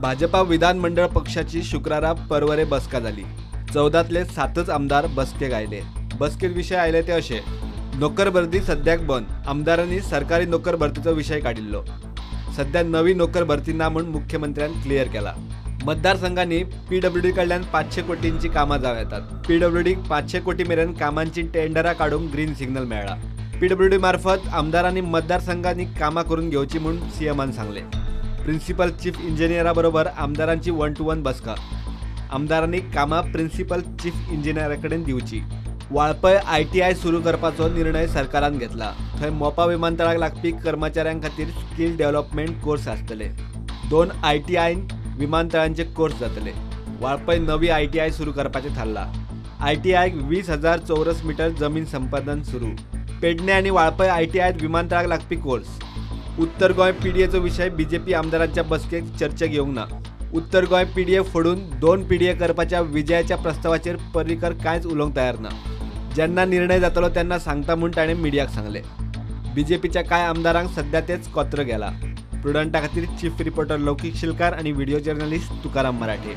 भाजपा विधानमंडळ पक्षाची शुक्रारा पर्वरे बसका जाली. 14तले 7च आमदार बसकेक आयले. बसकेत विशय आयले ते अशे: नोकर भरती सद्याक बंद. आमदारांनी सरकारी नोकर भरतीचो विशय काडिल्लो. सद्या नवी नोकर भरती ना म्हूण मुख्यमंत्र्यान क्लियर केला. मतदारसंघांनी पीडब्ल्यूडी कडल्यान 500 कोटींची कामां जावं येतात. पीडब्ल्यूडीक 500 कोटी मेरेन कामांची टेंडरां काडूंक ग्रीन सिग्नल मेळ्ळा. पीडब्ल्यूडी मार्फत आमदारांनी मतदारसंघांनी कामां करून घेवची म्हूण सीएमान सांगलें. प्रिन्सिपल चीफ इंजिनियरा बरोबर आमदारांची 1 to 1 बसका. आमदारांनी कामां प्रिन्सिपल चीफ इंजिनियरा कडेन दिवची. वाळपय ITI सुरू करपाचो निर्णय सरकारान घेतला. थंय मोपा विमानतळाक लागपी कर्मचाऱ्यां खातीर स्कील डेव्हलपमेंट कोर्स आसतले. 2 ITIन विमानतळांचे कोर्स जातले. वाळपय नवी ITI सुरू करपाचें थारला. ITIक 20,000 चौरस मीटर जमीन संपादन सुरू. पेडणे आनी वाळपय ITIत विमानतळाक लागपी कोर्स. उत्तर गोंय PDAचो विशय बीजेपी आमदारांच्या बसकेक चर्चेक येवंक ना. उत्तर गोंय PDA फोडून 2 PDA करपाच्या विजयाच्या प्रस्तावाचेर पर्रीकर कांयच उलोवंक तयार ना. जेन्ना निर्णय जातलो तेन्ना सांगता म्हूण ताणें मिडियाक सांगलें. बीजेपीच्या कांय आमदारांक सद्या तेच कोत्र गेला. प्रुडंटा खातीर चीफ रिपोर्टर लौकीक शिलकार आनी व्हिडिओ जर्नलिस्ट तुकाराम मराठे.